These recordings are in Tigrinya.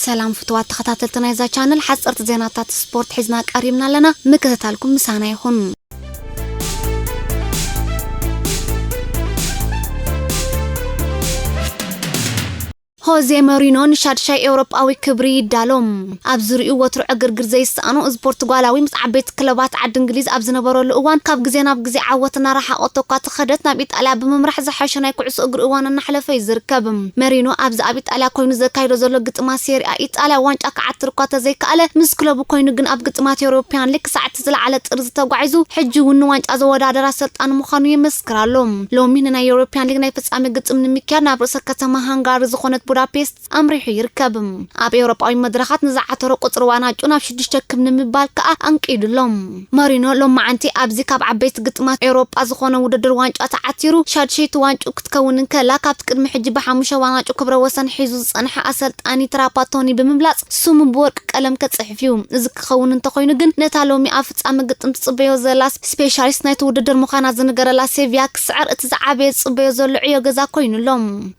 ሰላም ፍቱዋት ተኸታተልቲ ናይዛ ቻነል፣ ሓፀርቲ ዜናታት ስፖርት ሒዝና ቀሪብና ኣለና። ምክትታልኩም ምሳና ይኹን። ሆዜ ሞሪኖ ንሻድሻይ ኤውሮጳዊ ክብሪ ይዳሎ። ኣብ ዙሪኡ ወትሩ ዕግርግር ዘይሰኣኖ እዚ ፖርቱጋላዊ፣ ምስ ዓበይቲ ክለባት ዓዲ እንግሊዝ ኣብ ዝነበረሉ እዋን፣ ካብ ግዜ ናብ ግዜ ዓወት እናረሓቐቶ እኳ ተኸደት፣ ናብ ኢጣልያ ብምምራሕ ዝሓሸ ናይ ኩዕሶ እግሪ እዋን እናሕለፈ እዩ ዝርከብ። መሪኖ ኣብዚ ኣብ ኢጣልያ ኮይኑ ዘካይዶ ዘሎ ግጥማት ሴሪኣ ኢጣልያ ዋንጫ ክዓትር እኳ ተዘይከኣለ፣ ምስ ክለቡ ኮይኑ ግን ኣብ ግጥማት ኤውሮፕያን ሊግ ክሳዕ እቲ ዝለዓለ ጥርዚ ተጓዒዙ፣ ሕጂ እውን ንዋንጫ ዘወዳደር ኣሰልጣኒ ምዃኑ ይመስክር ኣሎ። ሎሚ ንናይ ኤውሮፕያን ሊግ ናይ ፍጻሜ ግጥም ንምክያድ ናብ ርእሰ ከተማ ሃንጋሪ ዝኾነት ቡዳፔስት ኣምሪሑ ይርከብ። ኣብ ኤውሮጳዊ መድረኻት ንዝዓተሮ ቁጽሪ ዋንጫ ናብ ሽዱሽተ ክብ ንምባል ከኣ ኣንቂዱ ኣሎ። ሞሪኖ ሎማዓንቲ ኣብዚ ካብ ዓበይቲ ግጥማት ኤውሮጳ ዝኾነ ውድድር ዋንጫ ተዓቲሩ ሻድሸይቲ ዋንጫ ክትከውን እንከላ፣ ካብቲ ቅድሚ ሕጂ ብሓሙሽተ ዋንጫ ክብረ ወሰን ሒዙ ዝጸንሐ ኣሰልጣኒ ትራፓቶኒ ብምብላጽ ስሙ ብወርቂ ቀለም ከጽሕፍ እዩ። እዚ ክኸውን እንተኾይኑ ግን፣ ነታ ሎሚ ኣብ ፍጻመ ግጥም ትጽበዮ ዘላ ስፔሻሊስት ናይቲ ውድድር ምዃና ዝንገረላ ሴቪያ ክስዕር እቲ ዝዓበየ ዝጽበዮ ዘሎ ዕዮ ገዛ ኮይኑ ኣሎ።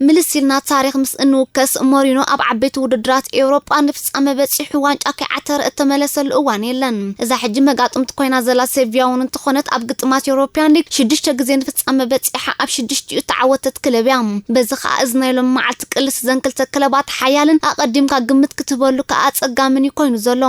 ምልስ ኢልና ታሪኽ ምስ እንውከስ፣ ሞሪኖ ኣብ ዓበይቲ ውድድራት ኤውሮጳ ንፍጻመ በጺሑ ዋንጫ ከይዓተረ እተመለሰሉ እዋን የለን። እዛ ሕጂ መጋጥምቲ ኮይና ዘላ ሴቪያ እውን እንተኾነት፣ ኣብ ግጥማት ኤውሮፕያን ሊግ ሽዱሽተ ግዜ ንፍጻመ በጺሓ ኣብ ሽዱሽቲኡ እተዓወተት ክለብ እያ። በዚ ኸኣ እዚ ናይ ሎሚ መዓልቲ ቅልስ እዘን ክልተ ክለባት ሓያልን ኣቐዲምካ ግምት ክትህበሉ ከኣ ኣጸጋምን እዩ ኮይኑ ዘሎ።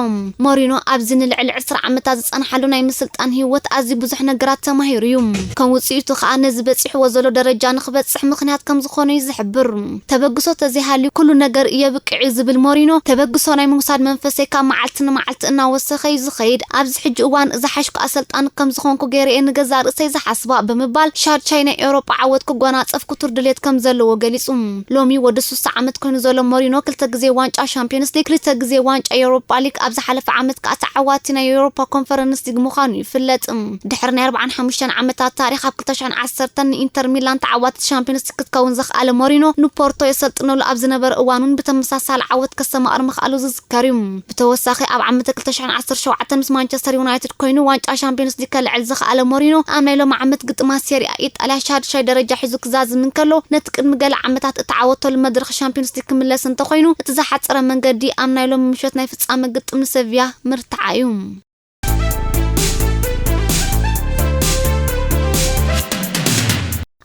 ሞሪኖ ኣብዚ ንልዕሊ ዕስራ ዓመታት ዝጸንሓሉ ናይ ምስልጣን ህይወት ኣዝዩ ብዙሕ ነገራት ተማሂሩ እዩ። ከም ውጽኢቱ ኸኣ ነዚ በጺሕዎ ዘሎ ደረጃ ንኽበጽሕ ምኽንያት ከም ዝኾነ እዩ ዝሕብር። ተበግሶ ተዘይሃልዩ ኩሉ ነገር የብቅዕ እዩ ዝብል ሞሪኖ፣ ተበግሶ ናይ ምውሳድ መንፈሰይ ካብ መዓልቲ ንመዓልቲ እናወሰኸ እዩ ዝኸይድ። ኣብዚ ሕጂ እዋን ዝሓሽኩ ኣሰልጣኒ ከም ዝኾንኩ ገይረ እየ ንገዛእ ርእሰይ ዝሓስባ ብምባል፣ ሻድሻይ ናይ ኤውሮጳ ዓወት ክጎናጸፍ ክቱር ድሌት ከም ዘለዎ ገሊጹ። ሎሚ ወዲ ስሳ ዓመት ኮይኑ ዘሎ ሞሪኖ ክልተ ግዜ ዋንጫ ሻምፒዮንስ ሊግ፣ ክልተ ግዜ ዋንጫ ኤውሮጳ ሊግ፣ ኣብ ዝሓለፈ ዓመት ከኣ ተዓዋቲ ናይ ኤውሮፓ ኮንፈረንስ ሊግ ምዃኑ ይፍለጥ። ድሕሪ ናይ ኣርብዓን ሓሙሽተን ዓመታት ታሪኽ፣ ኣብ ክልተ ሽሕን ዓሰርተን ንኢንተር ሚላን ተዓዋቲት ሻምፒዮንስ ሊግ ክትከውን ዘኽኣለ ሞሪኖ፣ ንፖርቶ የሰልጥነሉ ኣብ ዝነበረ እዋን እውን ብተመሳሳሊ ዓወት ከስተማቕር ምኽኣሉ ዝዝከር እዩ። ብተወሳኺ፣ ኣብ ዓመተ ክልተ ሽሕን ዓሰርተ ሸውዓተን ምስ ማንቸስተር ዩናይትድ ኮይኑ ዋንጫ ሻምፒዮንስ ሊግ ከልዕል ዝኽኣለ ሞሪኖ፣ ኣብ ናይ ሎሚ ዓመት ግጥማት ሴሪኣ ኢጣልያ ሻድሻይ ደረጃ ሒዙ ክዛዝም እንከሎ፣ ነቲ ቅድሚ ገለ ዓመታት እተዓወተሉ መድረኽ ሻምፒዮንስ ሊግ ክምለስ እንተኾይኑ፣ እቲ ዝሓጸረ መንገዲ ኣብ ናይ ሎሚ ምሸት ናይ ፍጻመ ግጥም ንሰቪያ ምርትዓ እዩ።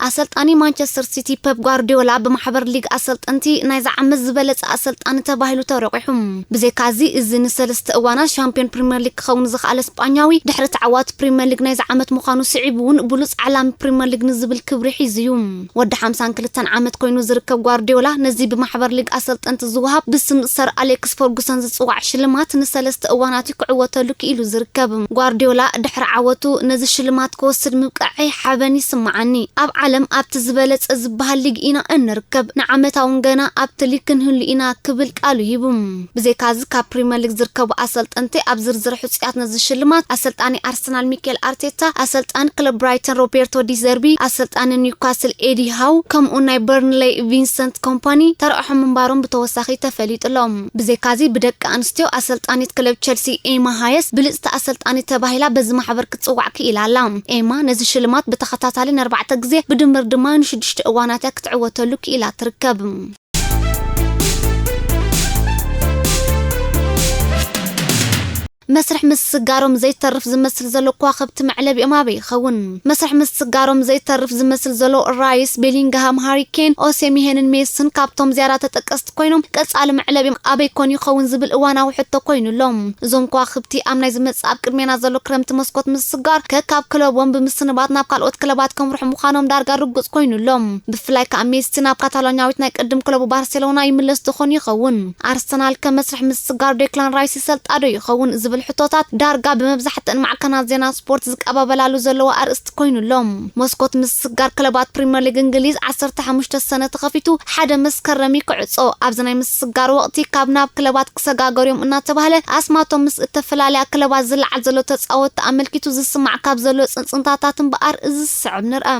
ኣሰልጣኒ ማንቸስተር ሲቲ ፔፕ ጓርዲዮላ ብማሕበር ሊግ ኣሰልጠንቲ ናይዚ ዓመት ዝበለጸ ኣሰልጣኒ ተባሂሉ ተረቂሑ። ብዘይካዚ፣ እዚ ንሰለስተ እዋናት ሻምፒዮን ፕሪምየር ሊግ ክኸውን ዝኸኣለ ስጳኛዊ፣ ድሕሪ ተዓዋቲ ፕሪምየር ሊግ ናይዚ ዓመት ምዃኑ ስዒቡ እውን ብሉጽ ዓላሚ ፕሪምየር ሊግ ንዝብል ክብሪ ሒዙ እዩ። ወዲ ሓምሳን ክልተን ዓመት ኮይኑ ዝርከብ ጓርዲዮላ፣ ነዚ ብማሕበር ሊግ ኣሰልጠንቲ ዝወሃብ ብስም ሰር ኣሌክስ ፈርጉሰን ዝጽዋዕ ሽልማት ንሰለስተ እዋናት እዩ ክዕወተሉ ክኢሉ ዝርከብ። ጓርዲዮላ ድሕሪ ዓወቱ ነዚ ሽልማት ክወስድ ምብቃዐይ ሓበን ይስምዓኒ። ኣብ ዓለም ኣብቲ ዝበለጸ ዝበሃል ሊግ ኢና እንርከብ። ንዓመታውን ገና ኣብቲ ሊግ ክንህሉ ኢና ክብል ቃሉ ሂቡ። ብዘይካዚ ካብ ፕሪምየር ሊግ ዝርከቡ ኣሰልጠንቲ ኣብ ዝርዝር ሕጹያት ነዚ ሽልማት ኣሰልጣኒ ኣርሰናል ሚኬል ኣርቴታ፣ ኣሰልጣኒ ክለብ ብራይተን ሮቤርቶ ዲ ዘርቢ፣ ኣሰልጣኒ ኒውካስል ኤዲ ሃው፣ ከምኡ ናይ በርንሌይ ቪንሰንት ኮምፓኒ ተረቑሖም ምንባሮም ብተወሳኺ ተፈሊጡ ኣሎ። ብዘይካዚ ብደቂ ኣንስትዮ ኣሰልጣኒት ክለብ ቸልሲ ኤማ ሃየስ ብልጽቲ ኣሰልጣኒት ተባሂላ በዚ ማሕበር ክትጽዋዕ ክኢላ ኣላ። ኤማ ነዚ ሽልማት ብተኸታታሊ ንኣርባዕተ ግዜ ብድምር ድማ ንሽዱሽተ እዋናት እያ ክትዕወተሉ ክኢላ ትርከብ። መስርሕ ምስጋሮም ዘይተርፍ ዝመስል ዘሎ ከዋኽብቲ መዕለቢኦም ኣበይ ይኸውን? መስርሕ ምስጋሮም ዘይተርፍ ዝመስል ዘሎ ራይስ፣ ቤሊንግሃም፣ ሃሪ ኬን፣ ኦሴሚሄንን ሜስን ካብቶም ዝያዳ ተጠቀስቲ ኮይኖም፣ ቀጻሊ መዕለቢኦም ኣበይ ኮን ይኸውን ዝብል እዋናዊ ሕቶ ኮይኑ ኣሎ። እዞም ከዋኽብቲ ኣብ ናይ ዝመጽእ ኣብ ቅድሜና ዘሎ ክረምቲ መስኮት ምስጋር፣ ከካብ ክለቦም ብምስንባት ናብ ካልኦት ክለባት ከምርሑ ምዃኖም ዳርጋ ርጉጽ ኮይኑ ኣሎ። ብፍላይ ከኣ ሜሲ ናብ ካታሎኛዊት ናይ ቅድም ክለቡ ባርሴሎና ይምለስ ዶ ኾን ይኸውን? ኣርሰናል ከ መስርሕ ምስጋር ዴክላን ራይስ ይሰልጣ ዶ ይኸውን ዝብል ሕቶታት ዳርጋ ብመብዛሕትአን ማዕከናት ዜና ስፖርት ዝቀባበላሉ ዘለዋ ኣርእስቲ ኮይኑ ኣሎ። መስኮት ምስጋር ክለባት ፕሪምየር ሊግ እንግሊዝ ዓሰርተ ሓሙሽተ ሰነ ተኸፊቱ ሓደ መስከረም እዩ ክዕጾ። ኣብዚ ናይ ምስጋር ወቕቲ ካብ ናብ ክለባት ክሰጋገሩ እዮም እናተባህለ ኣስማቶም ምስ እተፈላለያ ክለባት ዝለዓል ዘሎ ተጻወትቲ ኣመልኪቱ ዝስማዕ ካብ ዘሎ ጽንጽንታታት እምበኣር እዚ ዝስዕብ ንርአ።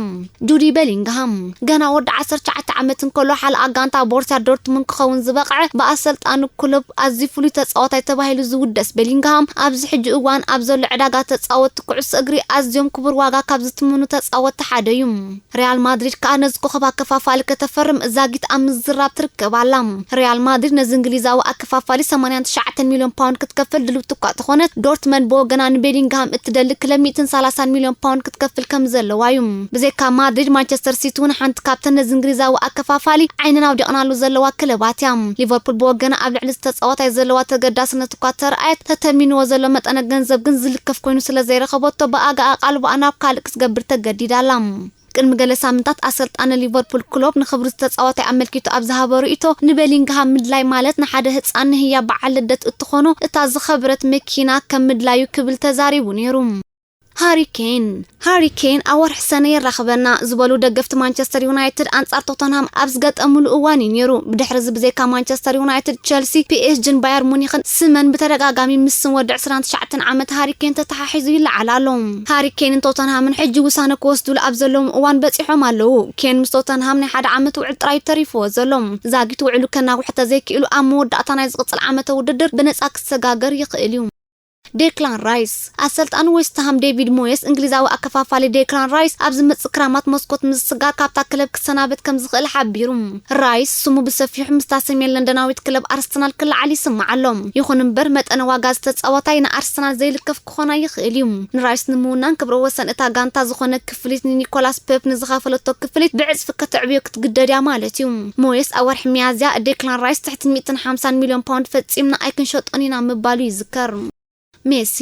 ጁዲ ቤሊንግሃም ገና ወዲ ዓሰርተ ትሽዓተ ዓመት እንከሎ ሓለቓ ጋንታ ቦርሲያ ዶርትሙንድ ክኸውን ዝበቕዐ፣ ብኣሰልጣኒ ክሎፕ ኣዝዩ ፍሉይ ተጻዋታይ ተባሂሉ ዝውደስ ቤሊንግሃም፣ ኣብዚ ሕጂ እዋን ኣብ ዘሎ ዕዳጋ ተጻወትቲ ኩዕሶ እግሪ ኣዝዮም ክቡር ዋጋ ካብ ዝትምኑ ተጻወትቲ ሓደ እዩ። ሪያል ማድሪድ ከኣ ነዚ ኮኸብ ኣከፋፋሊ ከተፈርም ዛጊት ኣብ ምዝራብ ትርከብ ኣላ። ሪያል ማድሪድ ነዚ እንግሊዛዊ ኣከፋፋሊ ሰማንያን ትሽዓተን ሚልዮን ፓውንድ ክትከፍል ድልውቲ እኳ ተኾነት፣ ዶርትመንድ ብወገና ንቤሊንግሃም እትደሊ ክለብ ሚእትን ሰላሳን ሚልዮን ፓውንድ ክትከፍል ከም ዘለዋ እዩ። ብዘይካ ማድሪድ፣ ማንቸስተር ሲቲ እውን ሓንቲ ካብተን ነዚ እንግሊዛዊ ኣከፋፋሊ ዓይነን ኣውዲቕናሉ ዘለዋ ክለባት እያ። ሊቨርፑል ብወገና ኣብ ልዕሊ ተጻዋታይ ዘለዋ ተገዳስነት እኳ ተርኣየት፣ ተተሚንዎ ዘሎ መጠነ ገንዘብ ግን ዝልከፍ ኮይኑ ስለ ዘይረኸበቶ፣ ብኣጋ ኣቓልቦኣ ናብ ካልእ ክትገብር ተገዲዳ ኣላ። ቅድሚ ገለ ሳምንታት ኣሰልጣኒ ሊቨርፑል ክሎፕ ንኽብሪ ተጻዋታይ ኣመልኪቱ ኣብ ዝሃቦ ርእይቶ፣ ንቤሊንግሃም ምድላይ ማለት ንሓደ ህጻን ንህያ በዓል ልደት እትኾኖ እታ ዝኸብረት መኪና ከም ምድላዩ ክብል ተዛሪቡ ነይሩ። ሃሪ ኬን። ሃሪ ኬን ኣብ ወርሒ ሰነ የራኽበና ዝበሉ ደገፍቲ ማንቸስተር ዩናይትድ ኣንጻር ቶተንሃም ኣብ ዝገጠሙሉ እዋን እዩ ነይሩ። ብድሕሪ እዚ ብዘይካ ማንቸስተር ዩናይትድ፣ ቸልሲ፣ ፒኤስጂን ባየር ሙኒኽን ስመን ብተደጋጋሚ ምስ ስም ወዲ ዕስራን ትሽዓተን ዓመት ሃሪ ኬን ተተሓሒዙ ይለዓል ኣሎ። ሃሪ ኬንን ቶተንሃምን ሕጂ ውሳነ ክወስዱሉ ኣብ ዘለዎም እዋን በጺሖም ኣለዉ። ኬን ምስ ቶተንሃም ናይ ሓደ ዓመት ውዕል ጥራዩ ተሪፍዎ ዘሎ። ዛጊት ውዕሉ ከናውሕ ተዘይክኢሉ ኣብ መወዳእታ ናይ ዝቕጽል ዓመተ ውድድር ብነጻ ክሰጋገር ይኽእል እዩ። ዴክላን ራይስ። ኣሰልጣኒ ዌስትሃም ዴቪድ ሞየስ እንግሊዛዊ ኣከፋፋሊ ዴክላን ራይስ ኣብ ዝመጽእ ክራማት መስኮት ምስጋር ካብታ ክለብ ክሰናበት ከም ዝኽእል ሓቢሩ። ራይስ ስሙ ብሰፊሑ ምስታ ሰሜን ለንደናዊት ክለብ ኣርሰናል ክለዓል ይስማዕ ኣሎ። ይኹን እምበር መጠነ ዋጋ እዚ ተጻዋታይ ንኣርሰናል ዘይልከፍ ክኾና ይኽእል እዩ። ንራይስ ንምውናን ክብረ ወሰን እታ ጋንታ ዝኾነ ክፍሊት ንኒኮላስ ፔፕ ንዝኸፈለቶ ክፍሊት ብዕጽፊ ከተዕብዮ ክትግደድ እያ ማለት እዩ። ሞየስ ኣብ ወርሒ ሚያዝያ ዴክላን ራይስ ትሕቲ ሚእትን ሓምሳን ሚልዮን ፓውንድ ፈጺምና ኣይክንሸጦን ኢና ምባሉ ይዝከር። ሜሲ።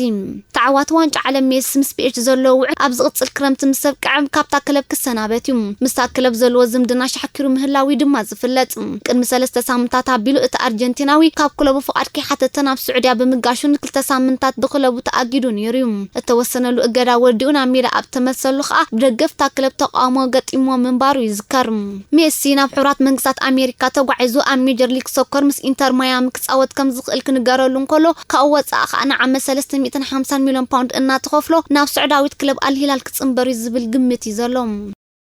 ተዓዋቲ ዋንጫ ዓለም ሜሲ ምስ ፒኤስጂ ዘለዎ ውዕል ኣብ ዝቕጽል ክረምቲ ምስ ኣብቅዐ ካብታ ክለብ ክሰናበት እዩ። ምስታ ክለብ ዘለዎ ዝምድና ሻሕኪሩ ምህላው እዩ ድማ ዝፍለጥ። ቅድሚ ሰለስተ ሳምንታት ኣቢሉ እቲ ኣርጀንቲናዊ ካብ ክለቡ ፍቓድ ከይሓተተ ናብ ስዑድያ ብምጋሹ ንክልተ ሳምንታት ብክለቡ ተኣጊዱ ነይሩ እዩ። እተወሰነሉ እገዳ ወዲኡ ናብ ሜዳ ኣብ ተመልሰሉ ከኣ ብደገፍታ ክለብ ተቃውሞ ገጢምዎ ምንባሩ ይዝከር። ሜሲ ናብ ሕቡራት መንግስታት ኣሜሪካ ተጓዒዙ ኣብ ሜጀር ሊግ ሶከር ምስ ኢንተር ማያሚ ክጻወት ከም ዝኽእል ክንገረሉ እንከሎ፣ ካብኡ ወጻኢ ከኣ ንዓመት ሰለስተ ሚእትን ሓምሳን ሚልዮን ፓውንድ እናተኸፍሎ ናብ ስዑዳዊት ክለብ ኣልሂላል ክጽንበር እዩ ዝብል ግምት እዩ ዘሎ።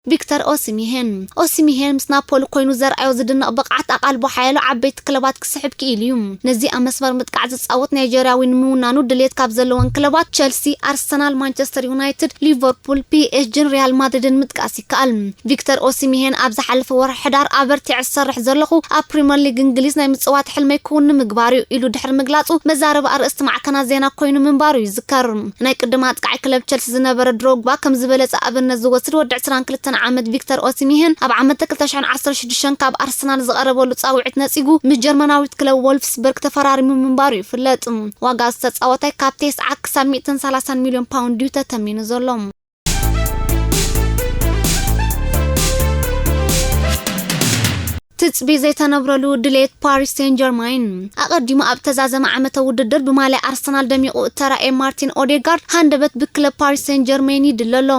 ቪክተር ኦሲሚሄን። ኦሲሚሄን ምስ ናፖሊ ኮይኑ ዘርኣዮ ዝድነቕ ብቕዓት ኣቓልቦ ሓያሎ ዓበይቲ ክለባት ክስሕብ ክኢሉ እዩ። ነዚ ኣብ መስመር ምጥቃዕ ዝጻወት ናይጀርያዊ ንምውናኑ ድሌት ካብ ዘለወን ክለባት ቸልሲ፣ ኣርሰናል፣ ማንቸስተር ዩናይትድ፣ ሊቨርፑል፣ ፒኤስጂን ሪያል ማድሪድን ምጥቃስ ይከኣል። ቪክተር ኦሲሚሄን ኣብ ዝሓለፈ ወርሒ ሕዳር ኣበርቲዐ ዝሰርሕ ዘለኹ ኣብ ፕሪምየር ሊግ እንግሊዝ ናይ ምጽዋት ሕልመይ ክውን ንምግባር እዩ ኢሉ ድሕሪ ምግላጹ መዛረቢ ኣርእስቲ ማዕከናት ዜና ኮይኑ ምንባሩ ይዝከር። ናይ ቅድም ኣጥቃዒ ክለብ ቸልሲ ዝነበረ ድሮግባ ከም ዝበለጸ ኣብነት ዝወስድ ወዲ ዕስራን ክልተን ዓመት ቪክተር ኦሲሚሄን ኣብ ዓመተ ክልተ ሽሕን ዓሰርተ ሽዱሽተን ካብ ኣርሰናል ዝቐረበሉ ጻውዒት ነጺጉ ምስ ጀርመናዊት ክለብ ወልፍስበርግ ተፈራሪሙ ምንባሩ ይፍለጥ። ዋጋ እዚ ተጻዋታይ ካብ ተስዓ ክሳብ ሚእትን ሰላሳን ሚልዮን ፓውንድ እዩ ተተሚኑ ዘሎ። ትጽቢ ዘይተነብረሉ ድሌት ፓሪስ ሴን ጀርማይን። ኣቐዲሙ ኣብ ተዛዘመ ዓመተ ውድድር ብማልያ ኣርሰናል ደሚቑ እተራእየ ማርቲን ኦዴጋርድ ሃንደበት ብክለብ ፓሪስ ሴን ጀርሜን ይድለ ኣሎ።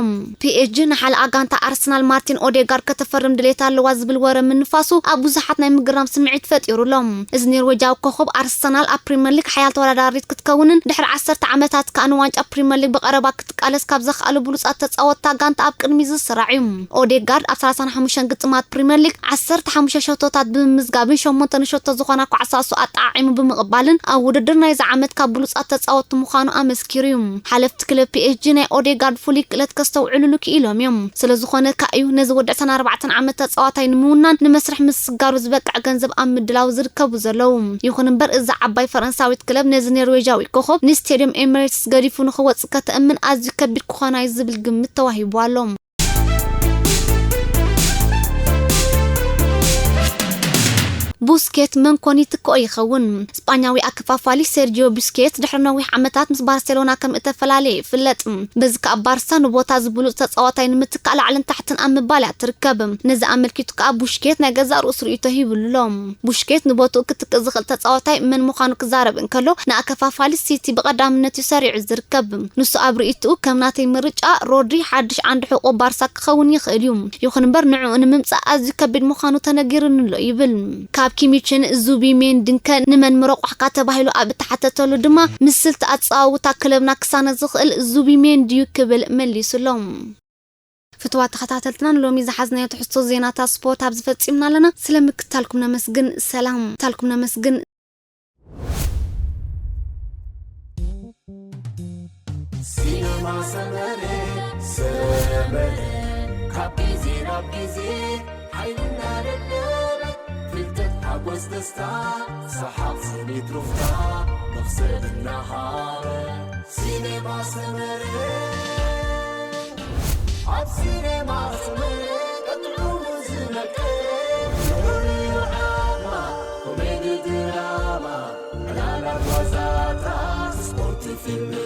ፒኤስጂ ንሓለኣ ጋንታ ኣርሰናል ማርቲን ኦዴጋርድ ከተፈርም ድሌት ኣለዋ ዝብል ወረ ምንፋሱ ኣብ ብዙሓት ናይ ምግራም ስምዒት ፈጢሩ ኣሎ። እዚ ኖርዌጃዊ ኮኸብ ኣርሰናል ኣብ ፕሪምየር ሊግ ሓያል ተወዳዳሪት ክትከውንን ድሕሪ ዓሰርተ ዓመታት ከኣ ንዋንጫ ፕሪምየር ሊግ ብቐረባ ክትቃለስ ካብ ዘኽኣሉ ብሉጻት ተጻወትታ ጋንታ ኣብ ቅድሚት ዝስራዕ እዩ። ኦዴጋርድ ኣብ ሰላሳን ሓሙሽተን ግጥማት ፕሪምየር ሊግ ዓሰርተ ሓሙሽተ ሸቶታት ብምምዝጋብን ሸሞንተ ንሸቶ ዝኾና ኳዕሳሱ ኣጠዓዒሙ ብምቕባልን ኣብ ውድድር ናይዚ ዓመት ካብ ብሉጻት ተጻወትቲ ምዃኑ ኣመስኪሩ እዩ። ሓለፍቲ ክለብ ፒኤስጂ ናይ ኦዴጋርድ ፍሉይ ክእለት ከስተውዕሉሉ ክኢሎም እዮም። ስለ ዝኾነ ከኣ እዩ ነዚ ወዲ ዕስራን ኣርባዕተን ዓመት ተጻዋታይ ንምውናን ንመስርሕ ምስጋሩ ዝበቅዕ ገንዘብ ኣብ ምድላው ዝርከቡ ዘለዉ። ይኹን እምበር እዛ ዓባይ ፈረንሳዊት ክለብ ነዚ ኖርዌጃዊ ኮኸብ ንስቴድዮም ኤሚሬትስ ገዲፉ ንኽወጽእ ከተእምን ኣዝዩ ከቢድ ክኾና እዩ ዝብል ግምት ተዋሂቡ ኣሎ። ቡስኬት መን ኮን ይትክኦ ይኸውን? ስጳኛዊ ኣከፋፋሊ ሴርጂዮ ቡስኬት ድሕሪ ነዊሕ ዓመታት ምስ ባርሴሎና ከም እተፈላለየ ይፍለጥ። በዚ ከኣ ባርሳ ንቦታ እዚ ብሉጽ ተጻዋታይ ንምትካእ ላዕልን ታሕትን ኣብ ምባል እያ ትርከብ። ነዚ ኣመልኪቱ ከኣ ቡሽኬት ናይ ገዛእ ርእሱ ርእይቶ ሂብሉ ኣሎ። ቡሽኬት ንቦትኡ ክትክእ ዝኽእል ተጻዋታይ መን ምዃኑ ክዛረብ እንከሎ፣ ንኣከፋፋሊ ሲቲ ብቐዳምነት እዩ ሰሪዑ ዝርከብ። ንሱ ኣብ ርእይትኡ ከም ናተይ ምርጫ ሮድሪ ሓድሽ ዓንዲ ሕቖ ባርሳ ክኸውን ይኽእል እዩ። ይኹን እምበር ንዕኡ ንምምጻእ ኣዝዩ ከቢድ ምዃኑ ተነጊሩኒ ኣሎ ይብል። ካብ ኪሚችን ዙቢሜንዲን ከ ንመን ምረቋሕካ ተባሂሉ ኣብ እተሓተተሉ ድማ ምስልቲ ኣጸዋውታ ክለብና ክሳነ ዝኽእል ዙቢሜንዲ እዩ ክብል መሊሱሎም። ፍትዋት ተኸታተልትና ንሎሚ ዝሓዝናዮ ትሕዝቶ ዜናታት ስፖርት ኣብዚ ፈጺምና ኣለና። ስለ ምክታልኩም ነመስግን። ሰላም። ታልኩም ነመስግን። ማሰመረ ሰመረ ካብ ግዜ ናብ ግዜ ሓይልና ደደበ ፍልጠት ሓጎስ ደስታ ሰሓቕ ስኒት ሩፍታ መኽሰብ እናሃበ ሲኔማ ሰመረ ኣብ ሲኔማ ሰመረ ቀጥዑ ዝመቀረ ንዑ ዓማ ኮሜዲ ድራማ ዕላላት ዋዛታት ስፖርት ፊልም